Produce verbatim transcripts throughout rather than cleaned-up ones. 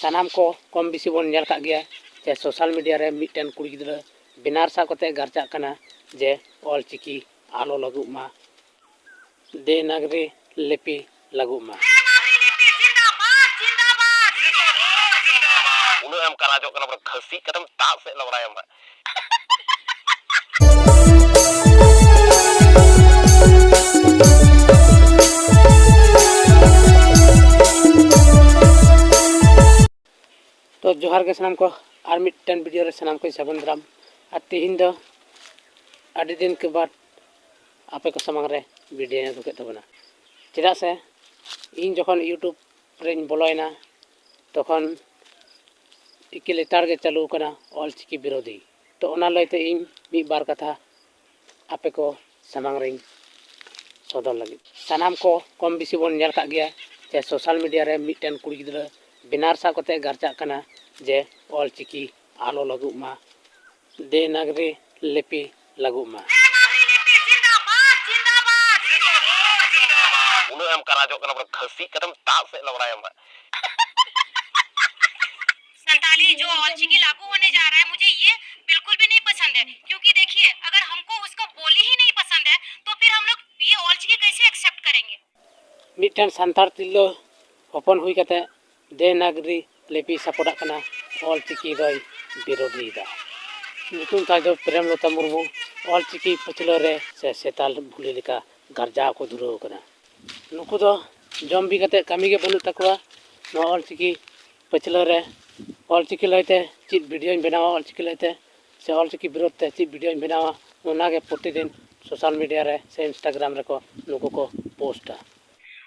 ᱥᱟᱱᱟᱢ ᱠᱚ ᱠᱚᱢ ᱵᱮᱥᱤ ᱵᱚᱱ ᱧᱮᱞ ᱠᱟᱜ ᱜᱮᱭᱟ ᱡᱮ social media ᱨᱮ ᱢᱤᱫᱴᱮᱱ ᱠᱩᱲᱤ ᱜᱤᱫᱽᱨᱟᱹ banner ᱥᱟᱵ ᱠᱟᱛᱮ ᱜᱟᱨᱪᱟᱜ ᱠᱟᱱᱟ ᱡᱮ ᱚᱞ ᱪᱤᱠᱤ ᱟᱞᱚ ᱞᱟᱹᱜᱩᱜ ᱢᱟ, ᱫᱮᱵᱽᱱᱟᱜᱽᱨᱤ ᱞᱤᱯᱤ ᱞᱟᱹᱜᱩᱜ ᱢᱟ᱾ ᱩᱱᱟᱹᱜ ᱮᱢ ᱠᱟᱨᱟᱡᱚᱜ ᱠᱟᱱᱟ, ᱵᱚᱞᱮ ᱠᱷᱟᱹᱥᱤᱜ ᱠᱟᱛᱮᱢ ᱫᱟᱜ ᱥᱮᱫ ᱞᱟᱵᱲᱟᱭᱟᱢ ᱦᱟᱸᱜ᱾ ᱛᱚ ᱡᱚᱦᱟᱨ ᱜᱮ ᱥᱟᱱᱟᱢ ᱠᱚ, ᱟᱨ ᱢᱤᱫᱴᱮᱱ video ᱨᱮ ᱥᱟᱱᱟᱢ ᱠᱚᱧ ᱥᱟᱹᱜᱩᱱ ᱫᱟᱨᱟᱢ᱾ ᱟᱨ ᱛᱮᱦᱮᱧ ᱫᱚ ᱟᱹᱰᱤ ᱫᱤᱱ ᱠᱮ ᱵᱟᱫ ᱟᱯᱮ ᱠᱚ ᱥᱟᱢᱟᱝ ᱨᱮ videoᱧ ᱟᱹᱜᱩ ᱠᱮᱫ ᱛᱟᱵᱚᱱᱟ᱾ ᱪᱮᱫᱟᱜ ᱥᱮ ᱤᱧ ᱡᱚᱠᱷᱚᱱ YouTube ᱨᱮᱧ ᱵᱚᱞᱚᱭᱮᱱᱟ, ᱛᱚᱠᱷᱚᱱ ᱮᱠᱮ ᱞᱮᱛᱟᱲ ᱜᱮ ᱪᱟᱹᱞᱩ ᱟᱠᱟᱱᱟ ᱚᱞᱪᱤᱠᱤ ᱵᱤᱨᱳᱫᱷᱤ᱾ ᱛᱚ ᱚᱱᱟ ᱞᱟᱹᱭᱛᱮ ᱤᱧ ᱢᱤᱫ ᱵᱟᱨ ᱠᱟᱛᱷᱟ ᱟᱯᱮ ᱠᱚ ᱥᱟᱢᱟᱝ ᱨᱤᱧ ᱥᱚᱫᱚᱨ ᱞᱟᱹᱜᱤᱫ᱾ ᱥᱟᱱᱟᱢ ᱠᱚ ᱠᱚᱢ ᱵᱮᱥᱤ ᱵᱚᱱ ᱧᱮᱞ ᱠᱟᱜ ᱜᱮᱭᱟ ᱡᱮ social media ᱨᱮ ᱢᱤᱫᱴᱮᱱ ᱠᱩᱲᱤ ᱜᱤᱫᱽᱨᱟᱹ banner ᱥᱟᱵ ᱠᱟᱛᱮ ᱜᱟᱨᱪᱟᱜ ᱠᱟᱱᱟ ᱡᱮ ᱚᱞᱪᱤᱠᱤ ᱟᱞᱚ ᱞᱟᱹᱜᱩᱜ ᱢᱟ, ᱫᱮᱵᱽᱱᱟᱜᱽᱨᱤ ᱞᱤᱯᱤ ᱞᱟᱹᱜᱩᱜ ᱢᱟ᱾ ᱩᱱᱟᱹᱜ ᱮᱢ ᱠᱟᱨᱟᱡᱚᱜ ᱠᱟᱱᱟ, ᱵᱚᱞᱮ ᱠᱷᱟᱹᱥᱤᱜ ᱠᱟᱛᱮᱢ ᱫᱟᱜ ᱥᱮᱫ ᱞᱟᱵᱲᱟᱭᱟᱢ ᱦᱟᱸᱜ᱾ संताली जो ऑलचिकी लागू होने जा रहा है, मुझे ये बिल्कुल भी नहीं पसंद है, क्योंकि देखिए, अगर हमको उसका बोली ही नहीं पसंद है, तो फिर हम लोग ये ऑलचिकी कैसे एक्सेप्ट करेंगे? ᱢᱤᱫᱴᱮᱱ ᱥᱟᱱᱛᱟᱲ ᱛᱤᱨᱞᱟᱹ ᱦᱚᱯᱚᱱ ᱦᱩᱭ ᱠᱟᱛᱮ ᱫᱮᱵᱽᱱᱟᱜᱽᱨᱤ ᱞᱤᱯᱤ ᱥᱟᱯᱚᱴᱟᱜ ᱠᱟᱱᱟ, ᱚᱞᱪᱤᱠᱤ ᱫᱚᱭ ᱵᱤᱨᱳᱫᱷᱤᱭᱮᱫᱟ᱾ ᱧᱩᱛᱩᱢ ᱛᱟᱭ ᱫᱚ ᱯᱨᱮᱢᱞᱚᱛᱟ ᱢᱩᱨᱢᱩ᱾ ᱚᱞᱪᱤᱠᱤ ᱯᱟᱹᱪᱷᱞᱟᱹ ᱨᱮ ᱥᱮ ᱥᱮᱛᱟᱞ ᱵᱷᱩᱞᱤ ᱞᱮᱠᱟ ᱜᱟᱨᱡᱟᱣ ᱠᱚ ᱫᱷᱩᱨᱟᱹᱣ ᱟᱠᱟᱱᱟ᱾ ᱱᱩᱠᱩ ᱫᱚ ᱡᱚᱢ ᱵᱤ ᱠᱟᱛᱮ ᱠᱟᱹᱢᱤ ᱜᱮ ᱵᱟᱹᱱᱩᱜ ᱛᱟᱠᱚᱣᱟ᱾ ᱱᱚᱣᱟ ᱚᱞᱪᱤᱠᱤ ᱯᱟᱹᱪᱷᱞᱟᱹ ᱨᱮ ᱚᱞᱪᱤᱠᱤ ᱞᱟᱹᱭᱛᱮ ᱪᱮᱫ videoᱧ ᱵᱮᱱᱟᱣᱟ, ᱚᱞᱪᱤᱠᱤ ᱞᱟᱹᱭᱛᱮ ᱥᱮ ᱚᱞᱪᱤᱠᱤ ᱵᱤᱨᱳᱫᱷ ᱛᱮ ᱪᱮᱫ videoᱧ ᱵᱮᱱᱟᱣᱟ, ᱚᱱᱟᱜᱮ ᱯᱨᱚᱛᱤᱫᱤᱱ social media ᱨᱮ ᱥᱮ Instagram ᱨᱮᱠᱚ ᱱᱩᱠᱩ ᱠᱚ ᱯᱳᱥᱴᱟ᱾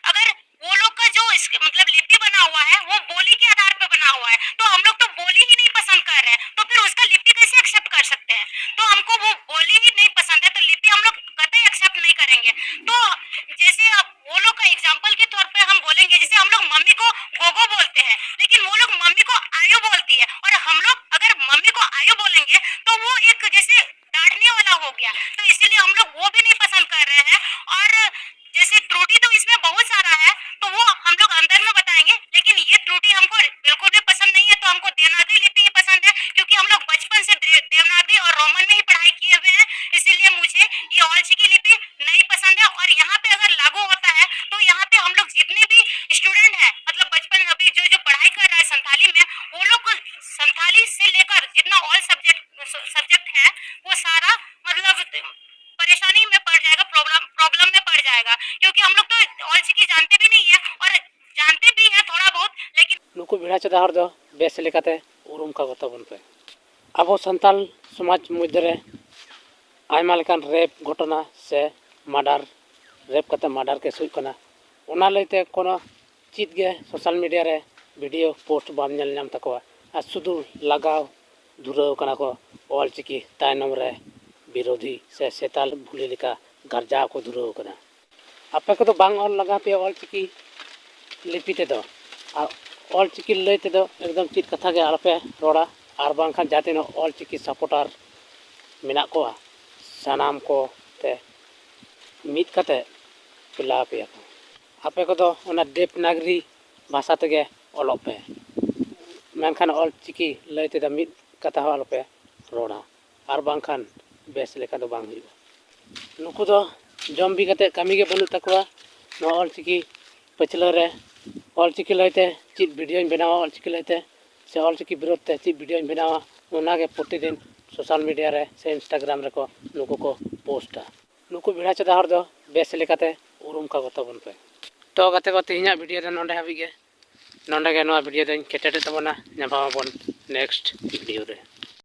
अगर वो लोग का जो इस, मतलब लिपि बना हुआ है, वो बोली के आधार पे बना हुआ है, तो हम लोग तो बोली ही नहीं पसंद कर रहे हैं, तो फिर उसका लिपि कैसे एक्सेप्ट कर सकते हैं? तो हमको वो बोली ही नहीं पसंद है, तो लिपि हम लोग कतई एक्सेप्ट नहीं करेंगे। तो जैसे अब वो लोग का एग्जाम्पल के तौर पे हम बोलेंगे, जैसे हम लोग मम्मी को गोगो बोलते हैं, लेकिन वो लोग मम्मी को आयो बोलती है, और हम लोग अगर मम्मी को आयो बोलेंगे तो वो एक जैसे डांटने वाला हो गया, तो इसीलिए हम लोग वो भी नहीं पसंद कर रहे हैं। और जैसे त्रुटि तो इसमें बहुत सारा है, तो वो हम लोग अंदर में बताएंगे, लेकिन ये त्रुटि हमको बिल्कुल भी हमको देवनागरी लिपि ही पसंद है, क्योंकि हम लोग बचपन से दे-, देवनागरी और रोमन में ही पढ़ाई किए हुए हैं, इसीलिए मुझे ये ऑल चिकी लिपि नहीं पसंद है। और यहाँ पे अगर लागू होता है तो यहाँ पे हम लोग जितने भी स्टूडेंट हैं, मतलब बचपन अभी जो जो पढ़ाई कर रहा है संथाली में, वो लोग को संथाली से लेकर जितना ऑल सब्जेक्ट सब्जेक्ट है, वो सारा मतलब परेशानी में पड़ जाएगा, प्रॉब्लम प्रॉब्लम में पड़ जाएगा, क्योंकि हम लोग तो ऑल चिकी जानते भी नहीं है, और जानते भी हैं थोड़ा बहुत, लेकिन ᱱᱩᱠᱩ ᱵᱮᱲᱟ ᱪᱮᱫᱟ ᱦᱚᱲ ᱫᱚ ᱵᱮᱥ ᱞᱮᱠᱟᱛᱮ ᱩᱨᱩᱢ ᱠᱟᱠᱚ ᱛᱟᱵᱚᱱ ᱯᱮ᱾ ᱟᱵᱚ ᱥᱟᱱᱛᱟᱲ ᱥᱚᱢᱟᱡᱽ ᱢᱚᱫᱽᱫᱷᱮ ᱨᱮ ᱟᱭᱢᱟ ᱞᱮᱠᱟᱱ ᱨᱮᱯ ᱜᱷᱚᱴᱚᱱᱟ ᱥᱮ ᱢᱟᱨᱰᱟᱨ, ᱨᱮᱯ ᱠᱟᱛᱮ ᱢᱟᱨᱰᱟᱨ ᱠᱮᱥ ᱦᱩᱭᱩᱜ ᱠᱟᱱᱟ᱾ ᱚᱱᱟ ᱞᱟᱹᱭᱛᱮ ᱠᱳᱱᱳ ᱪᱮᱫ ᱜᱮ ᱥᱳᱥᱟᱞ ᱢᱤᱰᱤᱭᱟ ᱨᱮ ᱵᱷᱤᱰᱤᱭᱳ ᱯᱳᱥᱴ ᱵᱟᱢ ᱧᱮᱞ ᱧᱟᱢ ᱛᱟᱠᱚᱣᱟ᱾ ᱟᱨ ᱥᱩᱫᱷᱩ ᱞᱟᱜᱟᱣ ᱫᱷᱩᱨᱟᱹᱣ ᱠᱟᱱᱟ ᱠᱚ ᱚᱞ ᱪᱤᱠᱤ ᱛᱟᱭᱱᱚᱢ ᱨᱮ ᱵᱤᱨᱳᱫᱷᱤ ᱥᱮ ᱥᱮᱛᱟ ᱵᱷᱩᱞᱤ ᱞᱮᱠᱟ ᱜᱟᱨᱡᱟᱣ ᱠᱚ ᱫᱷᱩᱨᱟᱹᱣ ᱠᱟᱱᱟ᱾ ᱟᱯᱮ ᱠᱚᱫᱚ ᱵᱟᱝ ᱚᱞ ᱞᱟᱜᱟᱣ ᱯᱮᱭᱟ ᱚᱞ ᱪᱤᱠᱤ ᱞᱤᱯᱤ ᱛᱮᱫᱚ᱾ ᱟᱨ ᱚᱞ ᱪᱤᱠᱤ ᱞᱟᱹᱭ ᱛᱮᱫᱚ ᱮᱠᱫᱚᱢ ᱪᱮᱫ ᱠᱟᱛᱷᱟ ᱜᱮ ᱟᱞᱚᱯᱮ ᱨᱚᱲᱟ, ᱟᱨ ᱵᱟᱝᱠᱷᱟᱱ ᱡᱟᱦᱟᱸ ᱛᱤᱱᱟᱹᱜ ᱚᱞ ᱪᱤᱠᱤ ᱥᱟᱯᱳᱨᱴᱟᱨ ᱢᱮᱱᱟᱜ ᱠᱚᱣᱟ, ᱥᱟᱱᱟᱢ ᱠᱚ ᱛᱮ ᱢᱤᱫ ᱠᱟᱛᱮ ᱯᱮᱞᱟᱣ ᱯᱮᱭᱟ ᱠᱚ᱾ ᱟᱯᱮ ᱠᱚᱫᱚ ᱚᱱᱟ ᱫᱮᱵᱽᱱᱟᱜᱽᱨᱤ ᱵᱷᱟᱥᱟ ᱛᱮᱜᱮ ᱚᱞᱚᱜ ᱯᱮ, ᱢᱮᱱᱠᱷᱟᱱ ᱚᱞ ᱪᱤᱠᱤ ᱞᱟᱹᱭ ᱛᱮᱫᱚ ᱢᱤᱫ ᱠᱟᱛᱷᱟ ᱦᱚᱸ ᱟᱞᱚᱯᱮ ᱨᱚᱲᱟ, ᱟᱨ ᱵᱟᱝᱠᱷᱟᱱ ᱵᱮᱥ ᱞᱮᱠᱟ ᱫᱚ ᱵᱟᱝ ᱦᱩᱭᱩᱜᱼᱟ᱾ ᱱᱩᱠᱩ ᱫᱚ ᱡᱚᱢ ᱵᱤ ᱠᱟᱛᱮ ᱠᱟᱹᱢᱤ ᱜᱮ ᱵᱟᱹᱱᱩᱜ ᱛᱟᱠᱚᱣᱟ᱾ ᱱᱚᱣᱟ ᱚᱞ ᱪᱤᱠᱤ ᱯᱟᱹᱪᱷᱞᱟᱹ ᱨᱮ, ᱚᱞ ᱪᱤᱠᱤ ᱞᱟᱹᱭᱛᱮ ᱪᱮᱫ ᱵᱷᱤᱰᱤᱭᱳᱧ ᱵᱮᱱᱟᱣᱟ ᱚᱞ ᱪᱤᱠᱤ ᱞᱟᱹᱭᱛᱮ, ᱥᱮ ᱚᱞ ᱪᱤᱠᱤ ᱵᱤᱨᱳᱫᱷ ᱛᱮ ᱪᱮᱫ ᱵᱷᱤᱰᱤᱭᱳᱧ ᱵᱮᱱᱟᱣᱟ, ᱚᱱᱟᱜᱮ ᱯᱨᱚᱛᱤᱫᱤᱱ ᱥᱳᱥᱟᱞ ᱢᱤᱰᱤᱭᱟ ᱨᱮ ᱥᱮ ᱤᱱᱥᱴᱟᱜᱨᱟᱢ ᱨᱮᱠᱚ ᱱᱩᱠᱩ ᱠᱚ ᱯᱳᱥᱴᱟ᱾ ᱱᱩᱠᱩ ᱵᱮᱲᱟ ᱪᱮᱫᱟ ᱦᱚᱲ ᱫᱚ ᱵᱮᱥ ᱞᱮᱠᱟᱛᱮ ᱩᱨᱩᱢ ᱠᱟᱠᱚ ᱛᱟᱵᱚᱱ ᱯᱮ᱾ ᱛᱚ ᱜᱟᱛᱮ ᱠᱚ, ᱛᱮᱦᱮᱧᱟᱜ ᱵᱷᱤᱰᱤᱭᱳ ᱫᱚ ᱱᱚᱰᱮ ᱦᱟᱹᱵᱤᱡ ᱜᱮ᱾ ᱱᱚᱰᱮ ᱜᱮ ᱱᱚᱣᱟ ᱵᱷᱤᱰᱤᱭᱳ ᱫᱚᱧ ᱠᱮᱴᱮᱡᱮᱫ ᱛᱟᱵᱚᱱᱟ᱾ ᱧᱟᱯᱟᱢ ᱟᱵᱚᱱ ᱱᱮᱠᱥᱴ ᱵᱷᱤᱰᱤᱭᱳ ᱨᱮ᱾